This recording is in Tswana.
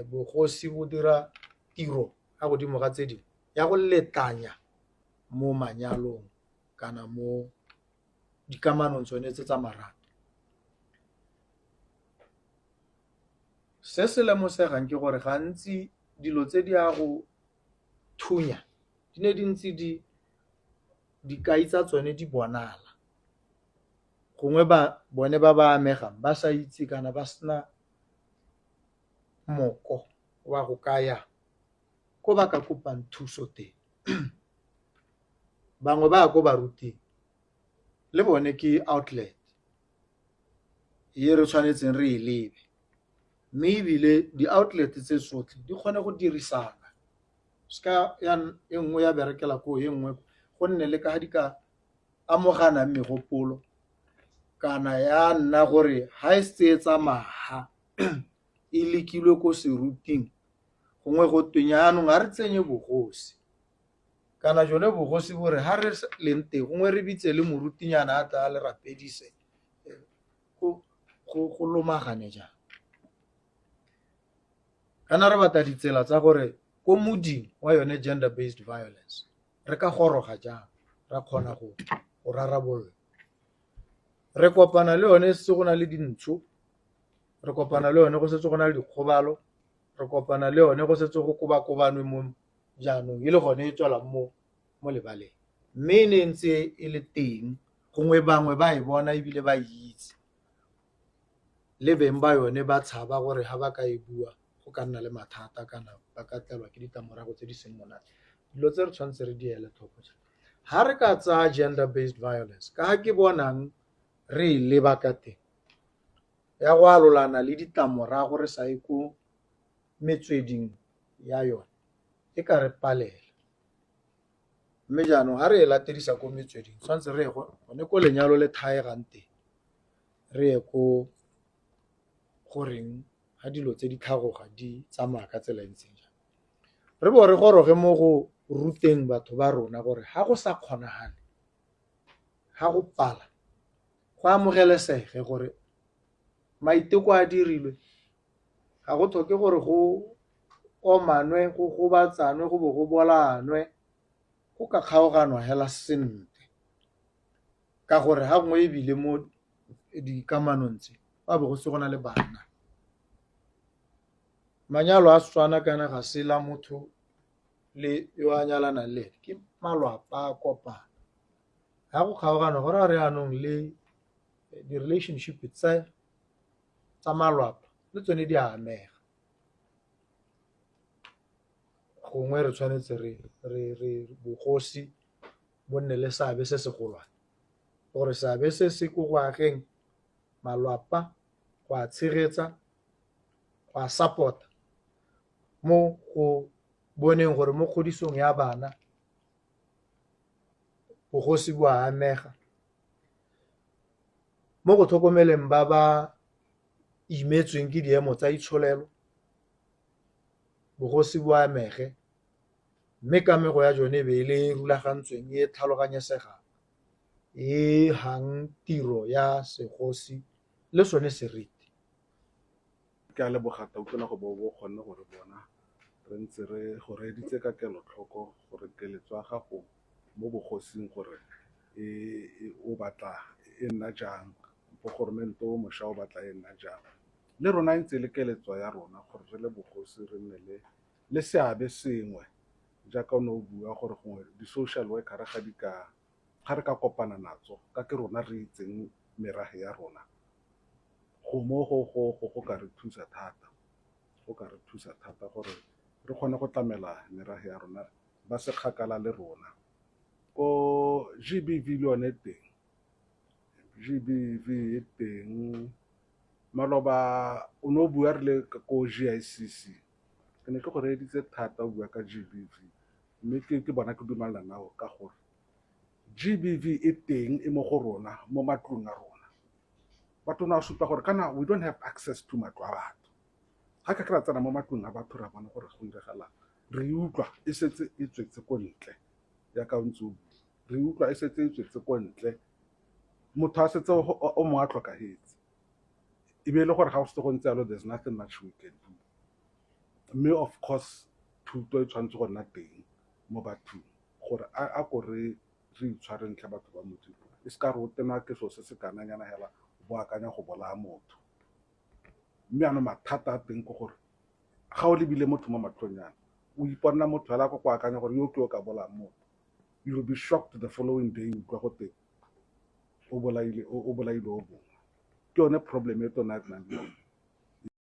Bogosi bo dira tiro ka godimo ga tse dingwe ya go letlanya mo manyalong kana mo dikamanong tsone tse tsa marato. Se se lemosegang ke gore gantsi dilo tse di a go thunya di ne di ntse di dikai tsa tsone di bonala, gongwe ba bone ba ba amegang ba sa itse kana ba sena moko wa go kaya ko ba ka kopang thuso teng. Bangwe ba ya ko baruting le bone ke outlet e re tshwanetseng re e lebe, mme ebile di-outlet tse tsotlhe di kgone go dirisana seka ya e nngwe ya berekela ko e nngwe go nne le ka di ka amoganang megopolo kana ya nna gore ha e setse e tsamaya e lekilwe ko seruting gongwe go twe jaanong ga re tsenye bogosi kana jone bogosi bore ha re leng teng gongwe re bitse le morutinyana a tla a le rapedise go lomagane jang. Kana re batla ditsela tsa gore ko moding wa yone gender based violence re ka goroga jang ra kgona go rarabolola. Re kopana le yone setse go na le dintsho, re kopana le yone go setse go na le dikgobalo, re kopana le yone go setse go kobakobanwe mo jaanong e le gone e tswelang mo lebaleng. Mme e ne ntse e le teng gongwe bangwe ba e bona ebile ba itse le beng ba yone ba tshaba gore ha ba ka e bua go ka nna le mathata kana ba ka tlelwa ke ditlamorago tse di seng monate. Dilo tse re tshwanetse re di ele tlhoko. Ha re ka tsaya gender based violence ka ha ke bonang re e leba ka teng ya go alolana le ditlamorago re sa ye ko metsweding ya yone e ka re palela. Mme jaanong ha re e latedisa ko metsweding tshwanetse re ye gone ko lenyalo le thaegang teng, re ye ko goreng ha dilo tse di tlhagoga di tsamaya ka tsela e ntseng jang. Re bo re goroge mo go ruteng batho ba rona gore ha go sa kgonagale, ha go pala go amogelesege gore maiteko a dirilwe, ga go tlhoke gore go omanwe, go gobatsanwe, go bo go bolaanwe, go ka kgaoganwa hela sentle. Ka gore ha gongwe ebile mo dikamanong tse go a bo go se go na le bana. Manyalo a Setswana kana ga se la motho le yo a nyalanang le ene, ke malwapa a kopana. Ha go kgaoganwa go raya gore jaanong le di-relationship tse tsa malwapa le tsone di a amega. Gongwe re tshwanetse re bogosi bo nne le seabe se segolwane, gore seabe se se ko go ageng malwapa, go a tshegetsa, go a support-a mo go boneng gore mo kgodisong ya bana bogosi bo a amega, mo go tlhokomeleng ba ba imetsweng ke diemo tsa itsholelo bogosi bo amege, mme kamego ya jone e be e le e rulagantsweng e tlhaloganyesegang e hang tiro ya segosi le sone seriti. Ke a leboga Tautona go bo o kgonne go re bona re ntse re go reeditse ka kelotlhoko gore keletso ya gago mo bogosing gore o batla e nna jang, bo goromente o mošwa o batla e nna jang. Le rona e ntse e le keletso ya rona gore re le bogosi re nne le seabe sengwe jaaka o ne o bua gore gongwe di-social worker ga di ka ga re ka kopana natso ka ke rona re itseng merafe ya rona, go mo go ka re thusa thata, go ka re thusa thata gore re kgone go tlamela merafe ya rona ba se kgakala le rona. Ko G_B_V le yone e teng, G_B_V e teng, maloba o ne o bua re le ko G_I_C_C, ke ne ke go reeditse thata o bua ka G_B_V mme ke bona ke dumelana nao ka gore G_B_V e teng e mo go rona mo matlong a rona. Batho o ne a supa gore kana we don't have access to matlo a batho, ga ka ke ra tsena mo matlong a batho ra bona gore go diragalang, re utlwa e setse e tswetse ko ntle jaaka o ntse o bua, re utlwa e setse e tswetse ko ntle, motho a setse o mongwe a tlhokafetse, e be e le gore ga go setse go ntse jalo there's nothing much we can do. Mme of course thuto e tshwanetse go nna teng mo bathong gore a ko re itshwareng tlhe batho ba Modimo. E se ka re o tenwa ke selo se se kananyana hela o bo akanya go bolaya motho. Mme jaanong mathata a teng ke gore ga o lebile motho mo matlhong yana, o iponna motho fela ko go akanya gore yo ke o ka bolayang motho. You will be shocked the following day utlwa gote o bolaile o bolaile o mongwe. Ke yone problem e tona e re nang le yone.